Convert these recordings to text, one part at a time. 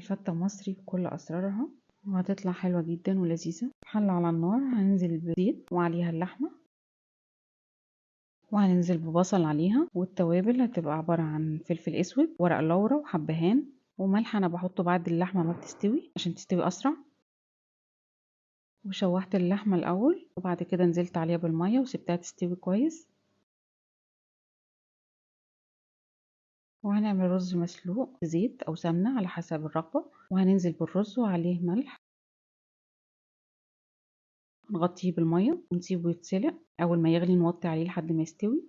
هنعمل فتة مصري بكل أسرارها، وهتطلع حلوة جدا ولذيذة. حلة على النار، هننزل بزيت وعليها اللحمة، وهننزل ببصل عليها، والتوابل هتبقى عبارة عن فلفل اسود، ورق لورا، وحبهان، وملح. انا بحطه بعد اللحمة ما بتستوي عشان تستوي اسرع. وشوحت اللحمة الاول، وبعد كده نزلت عليها بالمية وسبتها تستوي كويس. وهنعمل رز مسلوق زيت او سمنة على حسب الرغبة، وهننزل بالرز وعليه ملح، نغطيه بالمية ونسيبه يتسلق. اول ما يغلي نوطي عليه لحد ما يستوي.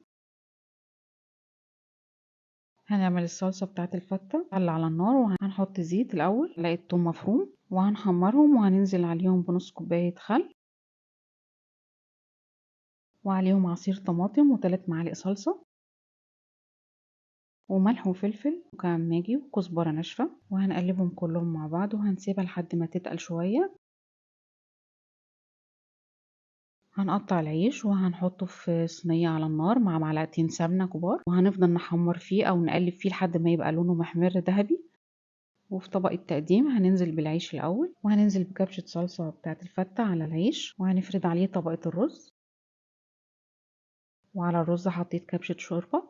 هنعمل الصلصة بتاعة الفتة. حلة على النار، وهنحط زيت الاول، معلقة توم مفروم، وهنحمرهم، وهننزل عليهم بنص كوباية خل، وعليهم عصير طماطم وثلاث معالق صلصة، وملح وفلفل وكام ماجي وكزبرة ناشفة، وهنقلبهم كلهم مع بعض، وهنسيبها لحد ما تتقل شوية. هنقطع العيش وهنحطه في صينية على النار مع معلقتين سمنة كبار، وهنفضل نحمر فيه او نقلب فيه لحد ما يبقى لونه محمر ذهبي. وفي طبق التقديم هننزل بالعيش الاول، وهننزل بكبشة صلصة بتاعة الفتة على العيش، وهنفرد عليه طبقة الرز، وعلى الرز حطيت كبشة شوربة،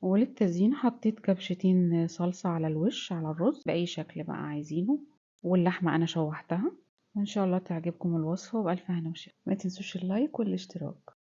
وللتزيين حطيت كبشتين صلصة على الوش على الرز بأي شكل بقى عايزينه. واللحمة أنا شوحتها. وإن شاء الله تعجبكم الوصفة، وبألف هنا وشفا. ما تنسوش اللايك والاشتراك.